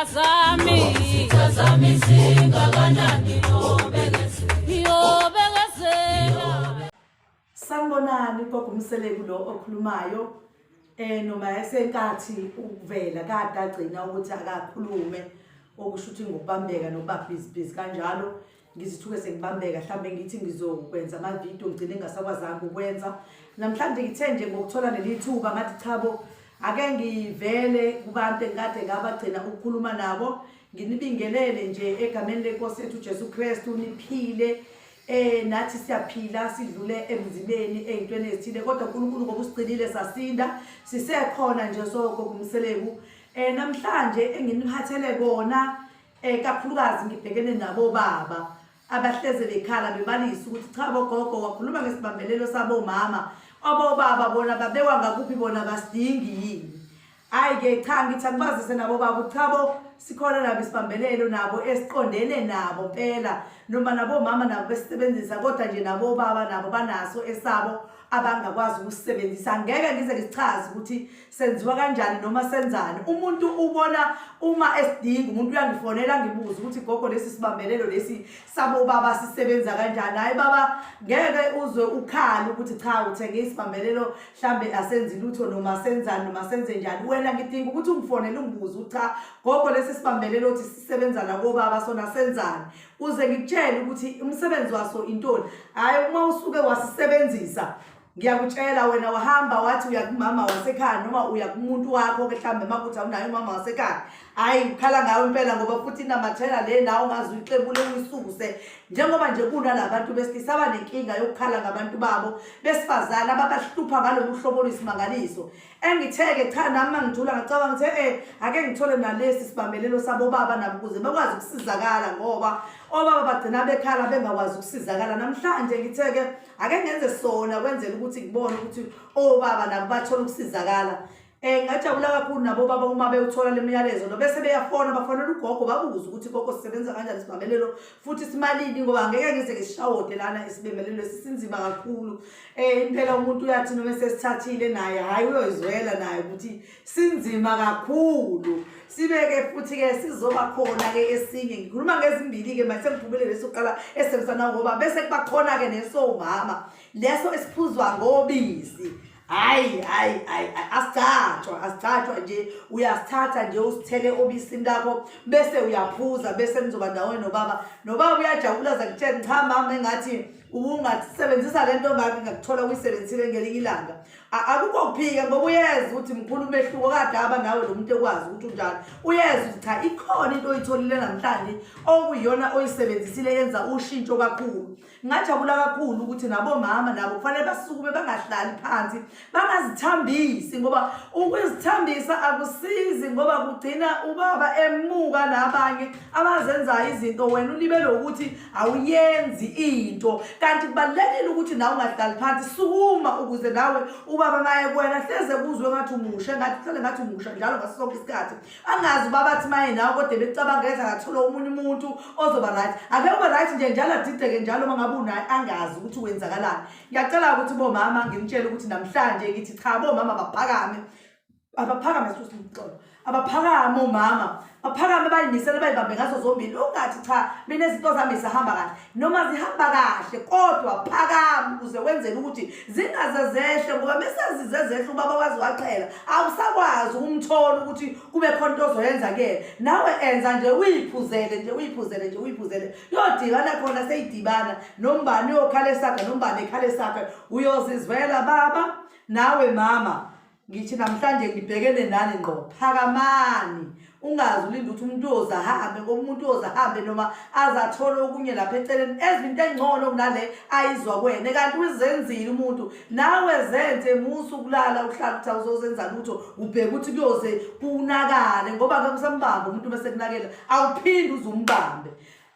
Izitha zami. Izitha zami zingakanani yobekezela. Yobekezela. Sanibonani gogo uMseleku lo okhulumayo noma esenkathi ukuvela kade agcina ukuthi akakhulume okusho ukuthi ngokubambeka nokuba busy busy kanjalo ngizithuke sengibambeka mhlambe ngithi ngizokwenza ama-video ngigcine ngingasakwazanga ukwenza namhlanje ngithe nje ngokuthola leli thuba ngathi chabo ake ngivele kubantu engikade ngabagcina ukukhuluma nabo nginibingelele nje egameni lenkosi yethu uJesu Kristu niphile nathi siyaphila sidlule emzimeni eyintweni ezithile kodwa uNkulunkulu ngoba usigcinile sasinda sisekhona nje soko kumseleku namhlanje enginiphathele kona kakhulukazi ngibhekene nabo baba abahleze bekhala bebalisa ukuthi cha bogogo wakhuluma ngesibambelelo sabomama obobaba bona babekwa ngakuphi bona basidingi yini. Hayi ke cha ngithi angibazise nabo baba cha bo sikhona nabo isibambelelo nabo esiqondene nabo mpela noma nabo mama nabo besisebenzisa kodwa nje nabo baba nabo banaso esabo abangakwazi ukusisebenzisa. Ngeke ngize ngisichaze ukuthi senziwa kanjani noma senzani. Umuntu ubona uma esidinga umuntu uyangifonela ngibuze ukuthi gogo lesi sibambelelo lesi sabo baba sisebenza kanjani. Hayi baba ngeke uzwe ukhala ukuthi cha uthenge isibambelelo mhlambe asenzi lutho noma senzani noma senze njani. Wena ngidinga ukuthi ungifonele ungibuze ukuthi cha gogo lesi sibambelelo uthi sisebenza la kobaba sona senzani, uze ngikutshele ukuthi umsebenzi waso intoni. Hhayi uma usuke wasisebenzisa ngiyakutshela wena wahamba wathi uya kumama wasekhaya noma uya kumuntu wakho-ke mhlawumbe uma kuthi awunaye umama wasekhaya, hhayi ukhala ngayo impela ngoba futhi inamathela le nawe ungaze uyixebule uyisuse. Njengoba nje kunalabantu besilisa abanenkinga yokukhala ngabantu babo besifazane ababahlupha ngalolu hlobo oluyisimangaliso. Engithe-ke cha nami mangijula ngacabanga ngithe ake ngithole nalesi sibambelelo sabobaba nabo ukuze bakwazi ukusizakala ngoba obaba bagcina bekhala bengakwazi ukusizakala. Namhlanje ngithe-ke ake ngenze sona kwenzela ukuthi ngibone ukuthi obaba nabo bathola ukusizakala. Ngajabula kakhulu nabo baba uma bewuthola le myalezo lo bese beyafona bafonela ugogo babuze ukuthi gogo sisebenza kanjani isibambelelo futhi simalini ngoba ngeke ngize ngisishawode lana isibambelelo sisinzima kakhulu. Impela umuntu uyathi noma esesithathile naye hhayi uyoyizwela naye ukuthi sinzima kakhulu. Sibeke futhi-ke sizoba khona-ke esinye ngikhuluma ngezimbili-ke manje sengiphumele lesokuqala esebenzisana ngoba bese kuba khona-ke nesomama leso esiphuzwa ngobisi. Hayi hayi hayi asigcatshwa asigcatshwa nje uyasithatha nje usithele obisini lakho bese uyaphuza bese nizoba ndawonye nobaba. Nobaba uyajabula zakutshela cha mama engathi ubungasebenzisa lento ngake ngakuthola uyisebenzisile ngelinye ilanga. Akukho kuphika ngoba uyeza ukuthi mkhulu umehluko kade aba nawe lo muntu ekwazi ukuthi unjani. Uyeza ukuthi cha ikhona into oyitholile namhlanje okuyiyona oyisebenzisile yenza ushintsho kakhulu. Ngajabula kakhulu ukuthi nabomama nabo kufanele basukume bangahlali phansi bangazithambisi ngoba ukuzithambisa akusizi ngoba kugcina ubaba emuka nabanye abazenzayo izinto wena ulibele ukuthi awuyenzi into. Kanti kubalulekile ukuthi nawe ungahlali phansi, sukuma ukuze nawe ubaba maye kuwena hleze kuzwe ngathi umusha, engathi uhlale ngathi umusha njalo ngaso sonke isikhathi. Angazi ubaba athi maye nawe kodwa ebecabanga enza ngathola omunye umuntu ozoba right. Ake ube right nje njalo adideke njalo uma ngabe unaye angazi ukuthi wenzakalani. Ngiyacela ukuthi bomama nginitshele ukuthi namhlanje ngithi cha bomama baphakame. Abaphakame sisuxolo. Abaphakame omama. Baphakame bayimisele bayibambe ngazo zombili. Ungathi cha mina izinto zami zihamba kahle. Noma zihamba kahle kodwa phakama ukuze wenzele ukuthi zingaze zehle ngoba mese zize zehle ubaba wazi waqhela awusakwazi ukumthola ukuthi kube khona into ozoyenza kuyena. Nawe enza nje uyiphuzele nje uyiphuzele nje uyiphuzele yodibana khona seyidibana nombani uyokhala esakhe nombani ekhala esakhe uyozizwela baba nawe mama. Ngithi namhlanje ngibhekene nani ngqo, phakamani ungaze ulinde ukuthi umuntu uyoze ahambe ngoba umuntu uyoze ahambe noma aze athole okunye lapha eceleni ezinto engcono kunale ayizwa kuwena kanti uzenzile umuntu nawe zenze musa ukulala uhlala ukuthi awuzozenza lutho ubheke ukuthi kuyoze kunakale ngoba ngeke usambambe umuntu bese kunakela awuphinde uze umbambe.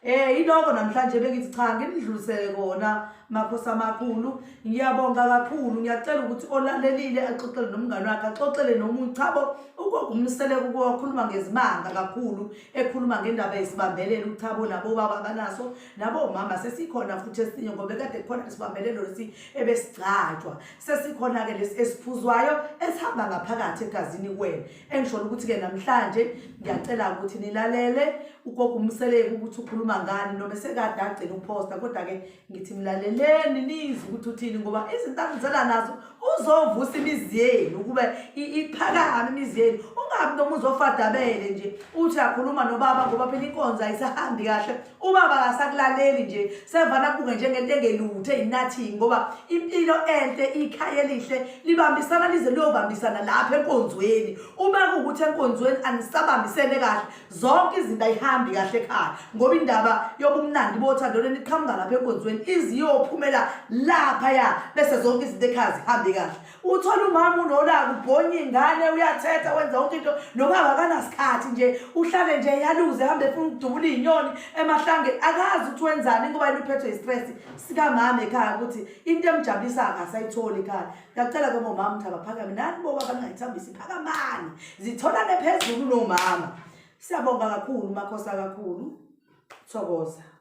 Yiloko namhlanje bengithi cha nginidlulisele kona makhosi amakhulu. Ngiyabonga kakhulu, ngiyacela ukuthi olalelile axoxele nomngane wakhe, axoxele nomunye. Cha bo, Ugogo uMseleku wakhuluma ngezimanga kakhulu ekhuluma ngendaba yesibambelelo uchabo nabo baba banaso nabo mama sesikhona futhi esinye ngoba kade kukhona isibambelelo lesi ebesigcatshwa sesikhona ke lesi esiphuzwayo esihamba ngaphakathi egazini kuwena engisho ukuthi ke namhlanje ngiyacela ukuthi nilalele ugogo uMseleku ukuthi ukhuluma ngani noma sekade agcina ukuposta kodwa ke ngithi mlaleleni nizwe ukuthi uthini ngoba izinto angizela nazo uzovusa imizi yenu ukuba iphakame imizi yenu ungabi noma uzofadabele nje uthi akhuluma nobaba ngoba phela inkonzo ayisahambi kahle ubaba akasakulaleli nje sevana kubuke njengento engelutho eyinathing ngoba impilo enhle ikhaya elihle libambisana lize liyobambisana lapha enkonzweni uma kuwukuthi enkonzweni anisabambisene kahle zonke izinto ayihambi kahle ekhaya ngoba indaba yobumnandi bothando leni iqhamuka lapha enkonzweni iziyophumela lapha ya bese zonke izinto ekhaya zihambi kahle uthola umama unolaka ubhonya ingane uyathetha wenza yonke into nobaba akanasikhathi nje uhlale nje yaluze hambe efuna ukudubula iy'nyoni emahlangeni akazi ukuthi wenzani ngoba yena uphethwe yi-stress sikamama ekhaya ukuthi into emjabulisayo akasayitholi ekhaya Ngiyacela ke bomama ukuthi abaphakame nani bobaba ningayithambisi phakamani zitholane phezulu nomama. Siyabonga kakhulu makhosa kakhulu. Thokoza.